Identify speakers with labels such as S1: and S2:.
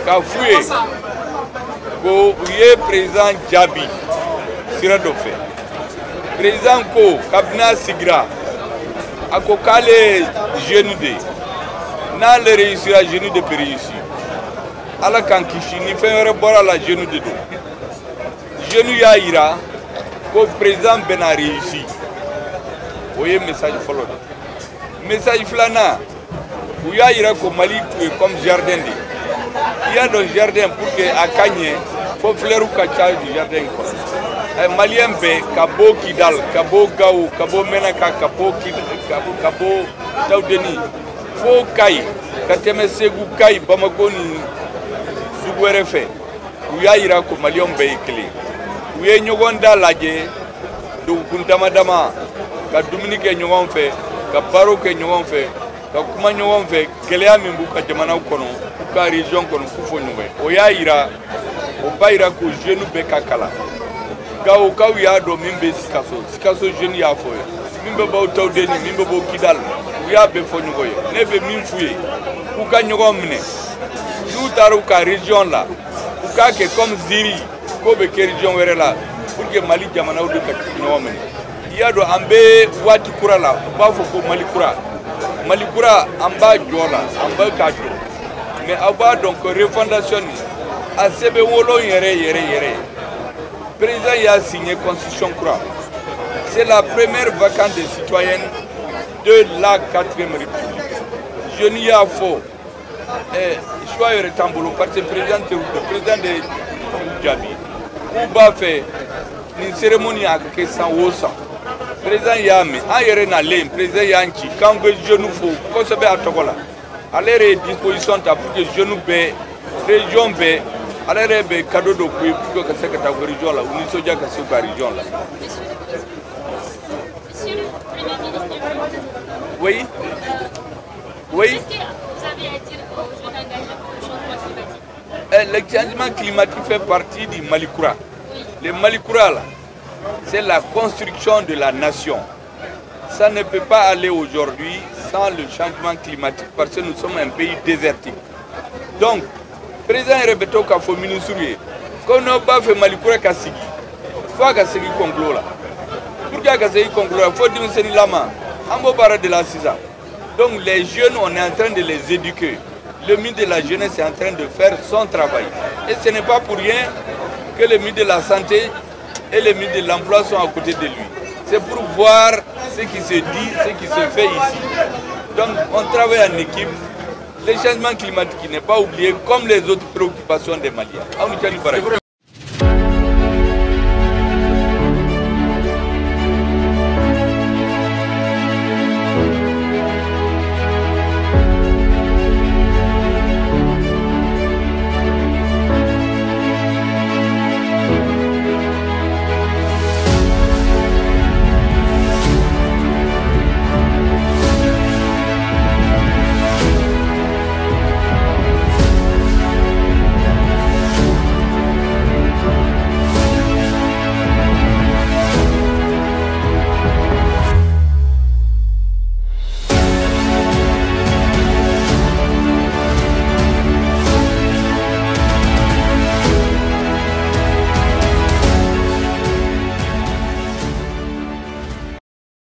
S1: K'a f'u ye ko u ye président jaabi sira dɔ fɛ. Président ko kabini a sigira, a ko k'ale ye jeune de ye, n'ale réussira, jeune de bɛ réussir. Ala k'an kisi ni fɛn wɛrɛ bɔra la, jeune de don. Jeune y'a yira ko président bɛna réussir. O ye message fɔlɔ de. Message filanan, u y'a yira ko Mali ye comme jardin de ye. I y'a dɔn, jardin, pour que a ka ɲɛ, fo fleur ka ca jardin kɔnɔ. Malien bɛɛ, ka bɔ Kidal, ka bɔ Gawo, ka bɔ Menaka, ka bɔ ka bɔ Tawudeni fo Kayi, ka tɛmɛ Segu, Kayi, Bamako ni dugu wɛrɛ fɛ, u y'a yira ko Maliyɛnw bɛɛ ye kelen. U ye ɲɔgɔn da lajɛ dugukun dama dama, ka dumuni kɛ ɲɔgɔn fɛ, ka baro kɛ ɲɔgɔn fɛ, ka kuma ɲɔgɔn fɛ, gɛlɛya min b'u ka jamanaw kɔnɔ, u ka région kɔnɔ, k'u fɔ ɲɔgɔn ye. O y'a yira, o b'a yira ko jeune bɛɛ ka kalan. Gawokaw y'a dɔn min bɛ Sikaso, Sikaso jeune y'a fɔ ye, min bɛ bɔ Tawudeni, min bɛ bɔ Kidal, u y'a bɛɛ fɔ ɲɔgɔn ye. Ne bɛ min f'u ye, k'u ka ɲɔgɔn minɛ. N'u taara u ka région la, u k'a kɛ comme Ziri k'o bɛ kɛ région wɛrɛ la, pour que Mali jamanaw de ka ɲɔgɔn minɛ. I y'a dɔn, an bɛ waati kura la, u b'a fɔ ko Mali kura. Mali kura, an b'a jɔ la, an bɛ k'a jɔ. Mais aw b'a dɔn ko refondation nin, a sɛbɛn wolon yɛrɛ yɛrɛ yɛrɛ, président y'a signé constitution kura. C'est la première vacance des citoyennes de la quatrième République. Jeunes y'a fɔ, choix yɛrɛ t'an bolo, parce que président tɛ président de jaabi k'u b'a fɛ nin cérémonie a ka kɛ san o san. Président y'a mɛn, an yɛrɛ nalen, président y'an ci k'an bɛ jeunes fo kosɛbɛ a tɔgɔ la. Ale yɛrɛ ye disposition ta pour que jeunes bɛɛ, région bɛɛ, ale yɛrɛ bɛ cadeau dɔ k'u ye pour que ka se ka taa région la, u nisɔndiya ka se u ka région la.
S2: Monsieur le Premier ministre,
S1: Oui. Oui.
S2: Qu'est-ce que vous avez à dire aux jeunes engagés pour le changement climatique?
S1: Le changement climatique fait partie du Mali Kura. Le Mali Kura, là, c'est la construction de la nation. Ça ne peut pas aller aujourd'hui sans le changement climatique, parce que nous sommes un pays désertique. Donc, président yɛrɛ bɛ to k'a fɔ ministre ye ko n'aw b'a fɛ Mali kura ka sigi, fo a ka segin kɔnkulo la. Pour que a ka segin kɔnkulo la, fo denmisɛnnin lama, an b'o baara de la sisan. Donc les jeunes, on est en train de les éduquer. Le ministre de la Jeunesse est en train de faire son travail. Et ce n'est pas pour rien que le ministre de la Santé et le ministre de l'Emploi sont à côté de lui. C'est pour voir ce qui se dit, ce qui se fait ici. Donc on travaille en équipe. Le changement climatique n'est pas oublié comme les autres préoccupations des Maliens.